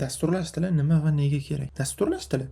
Dasturlash tili nima va nega kerak? Dasturlash tili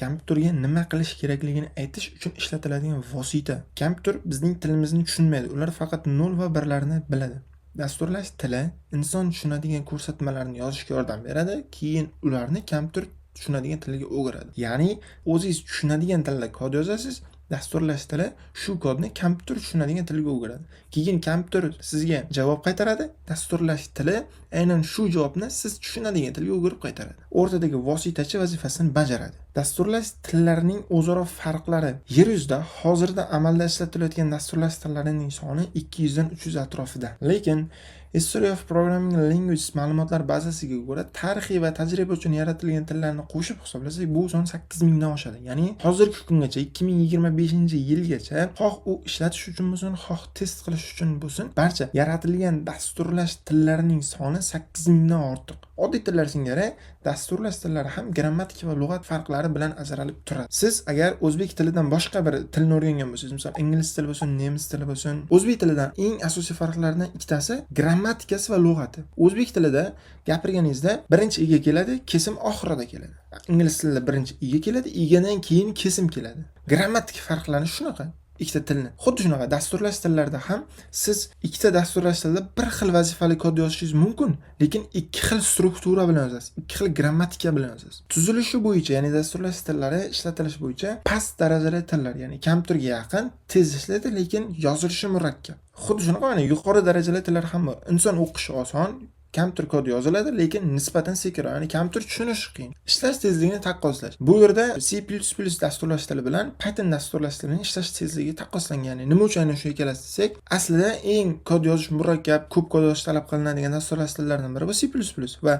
kompyuterga nima qilish kerakligini aytish uchun ishlatiladigan vosita. Kompyuter bizning tilimizni tushunmaydi. Ular faqat nol va birlarni biladi. Dasturlash tili inson tushunadigan ko'rsatmalarni yozishga yordam beradi, keyin ularni kompyuter tushunadigan tilga o'giradi. Ya'ni o'zingiz tushunadigan tilda kod yozasiz, dasturlash tili shu kodni kompyuter tushunadigan tilga o'giradi. Keyin kompyuter sizga javob qaytaradi, dasturlash tili aynan shu javobni siz tushunadigan tilga o'girib qaytaradi. O'rtadagi vositachi vazifasini bajaradi. Dasturlash tillarining o'zaro farqlari. Yer yuzida hozirda amalda ishlatilayotgan dasturlash tillarining soni 200 dan 300 atrofida. Lekin History of Programming Languages ma'lumotlar bazasiga ko'ra, tarixiy va tajriba uchun yaratilgan tillarni qo'shib hisoblasak, bu son 8000 dan oshadi. Ya'ni hozirgi kungacha, 2025-yilgacha, xoh u ishlatish uchun bo'lsin, xoh test qilish uchun bo'lsin, barcha yaratilgan dasturlash tillarining soni 8000 dan ortiq. Oddiy tillar singari dasturlash tillari ham grammatika va lug'at farqlari bilan ajralib turadi. Siz agar o'zbek tilidan boshqa bir tilni o'rgangan bo'lsangiz, misol, ingliz tili bo'lsin, nemis tili bo'lsin, o'zbek tilidan eng asosiy farqlardan ikkitasi grammatikasi va lug'ati. O'zbek tilida gapirganingizda birinchi ega keladi, kesim oxirida keladi. Ingliz tilida birinchi ega keladi, egadan keyin kesim keladi. Grammatik farqlanish shunaqa ikkita tilni. Xuddi shunaqa dasturlash tillarida ham siz ikkita dasturlash tilida bir xil vazifali kod yozishingiz mumkin, lekin ikki xil struktura bilan yozasiz, ikki xil grammatika bilan yozasiz. Tuzilishi bo'yicha, ya'ni dasturlash tillari ishlatilishi bo'yicha past darajali tillar, ya'ni kompyuterga yaqin, tez ishlaydi, lekin yozilishi murakkab. Xuddi shunaqa mana yuqori darajali tillar ham bor. Inson o'qishi oson, kompyuter kodi yoziladi, lekin nisbatan sekinroq, ya'ni kompyuter tushunishi qiyin. Ishlash tezligini taqqoslash. Bu yerda C++ dasturlash tili bilan Python dasturlash tilining ishlash tezligi taqqoslangan. Ya'ni nima uchun aynan shu ikkalasi desak, aslida eng kod yozish murakkab, ko'p kod yozish talab qilinadigan dasturlash tillaridan biri bu C++ va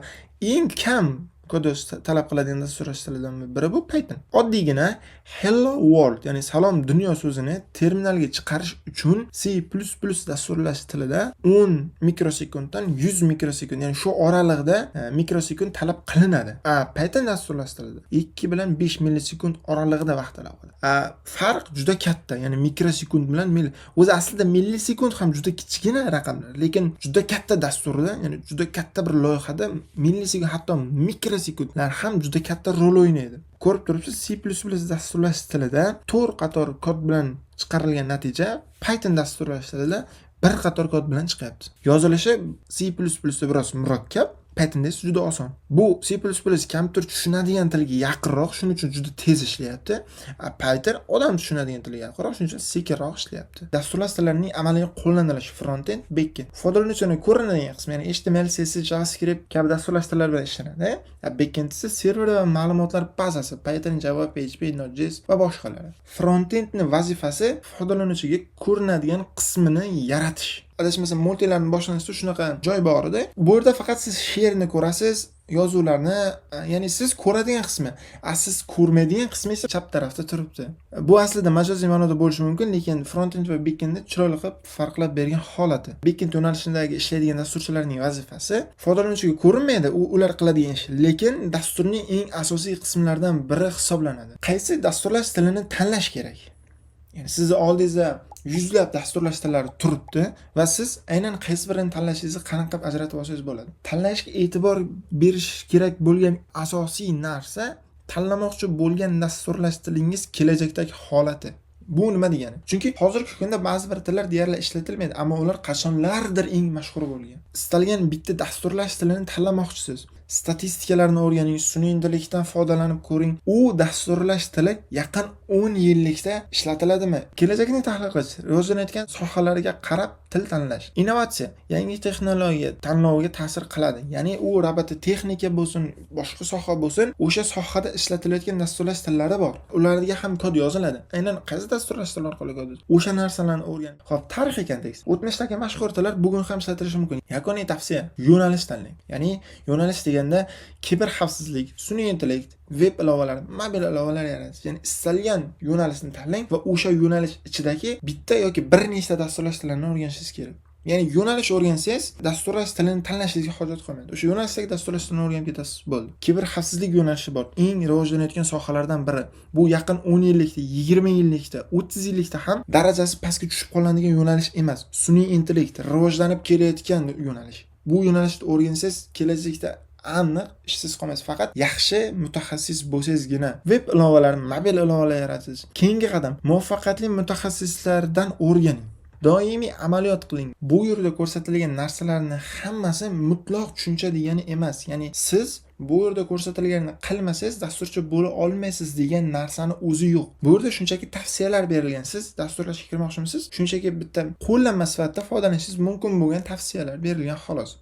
eng kam kod yozish talab qiladigan dasturlash tilidan biri bu Python. Oddiygina "Hello world", ya'ni "Salom dunyo" so'zini terminalga chiqarish uchun C++ dasturlash tilida 10 mikrosekunddan 100 mikrosekund, ya'ni shu oralig'ida mikrosekund talab qilinadi. A Python dasturlash tilida 2 bilan 5 millisekund oralig'ida vaqt talab qiladi. A farq juda katta, ya'ni mikrosekund bilan mil o'zi aslida millisekund ham juda kichkina raqamlar, lekin juda katta dasturda, ya'ni juda katta bir loyihada millisekund, hatto mikrosekundlar ham juda katta rol o'ynaydi. Ko'rib turibsiz, C++ dasturlash tilida to'rt qator kod bilan chiqarilgan natija Python dasturlash tilida bir qator kod bilan chiqyapti. Yozilishi C++ da biroz murakkab, Pythonda esa juda oson. Bu C++ kompyuter tushunadigan tilga yaqinroq, shuning uchun juda tez ishlayapti. A Python odam tushunadigan tilga yaqinroq, shuning uchun sekinroq ishlayapti. Dasturlash tillarining amaliy qo'llanilishi: frontend, backend. Foydalanuvchini ko'rinadigan qismi, ya'ni HTML, CSS, JavaScript kabi dasturlash tillari bilan ishlanadi. A backend esa server va ma'lumotlar bazasi: Python, Java, PHP, Node.js va boshqalar. Frontendni vazifasi foydalanuvchiga ko'rinadigan qismini yaratish. Adashmasam, multilarning boshlanishida shunaqa joy bor edi. Bu yerda faqat siz she'rni ko'rasiz, yozuvlarni, ya'ni siz ko'radigan qismi, a siz ko'rmaydigan qismi esa chap tarafda turibdi. Bu aslida majoziy ma'noda bo'lishi mumkin, lekin frontend va backendni chiroyli qilib farqlab bergan holati. Backend yo'nalishidagi ishlaydigan dasturchilarning vazifasi foydalanuvchiga ko'rinmaydi, u ular qiladigan ish, lekin dasturning eng asosiy qismlaridan biri hisoblanadi. Qaysi dasturlash tilini tanlash kerak? Ya'ni sizni oldingizda yuzlab dasturlash tillari turibdi va siz aynan qaysi birini tanlashingizni qanaqa qilib ajratib olsangiz bo'ladi? Tanlashga e'tibor berish kerak bo'lgan asosiy narsa: tanlamoqchi bo'lgan dasturlash tilingiz kelajakdagi holati. Bu nima degani? Chunki hozirgi kunda ba'zi bir tillar deyarli ishlatilmaydi, ammo ular qachonlardir eng mashhur bo'lgan. Istalgan bitta dasturlash tilini tanlamoqchisiz. Statistikalarni o'rganing, sun'iy intellektdan foydalanib ko'ring. U dasturlash tili yaqin 10 yillikda ishlatiladimi? Kelajakni tahlil qilish, rivojlanayotgan sohalarga qarab til tanlash. Innovatsiya, yangi texnologiya tanloviga ta'sir qiladi. Ya'ni u robototexnika bo'lsin, boshqa soha bo'lsin, o'sha sohada ishlatilayotgan dasturlash tillari bor. Ularga ham kod yoziladi. Aynan qaysi dasturlash tili orqali kod yoziladi? O'sha narsalarni o'rgan. Xo'p, tarixiy kontekst. O'tmishdagi mashhur tillar bugun ham ishlatilishi mumkin. Yakuniy tavsiya: yo'nalish tanlang. Ya'ni yo'nalish deganda kiber xavfsizlik, sun'iy intellekt, veb ilovalar, mobil ilovalar yaratish. Ya'ni istalgan yo'nalishni tanlang va o'sha yo'nalish ichidagi bitta yoki bir nechta dasturlash tillarini o'rganishingiz kerak. Ya'ni yo'nalish o'rgansangiz, dasturlash tilini tanlashingizga hojat qolmaydi. O'sha yo'nalishdagi dasturlash tilini o'rganib ketasiz, bo'ldi. Kiber xavfsizlik yo'nalishi bor. Eng rivojlanayotgan sohalardan biri. Bu yaqin 10 yillikda, 20 yillikda, 30 yillikda ham darajasi pastga tushib qoladigan yo'nalish emas. Sun'iy intellekt rivojlanib kelayotgan yo'nalish. Bu yo'nalishni o'rgansangiz, kelajakda Aniq ishsiz qolmaysiz, faqat yaxshi mutaxassis bo'lsangizgina. Veb ilovalar, mobil ilovalar yaratish. Keyingi qadam: muvaffaqiyatli mutaxassislardan o'rganing. Doimiy amaliyot qiling. Bu yerda ko'rsatilgan narsalarni hammasi mutlaq tushuncha degani emas. Ya'ni siz bu yerda ko'rsatilganini qilmasangiz, dasturchi bo'la olmaysiz degan narsani o'zi yo'q. Bu yerda shunchaki tavsiyalar berilgan. Siz dasturlashga kirmoqchimisiz? Shunchaki bitta qo'llanma sifatida foydalanishingiz mumkin bo'lgan tavsiyalar berilgan, xolos.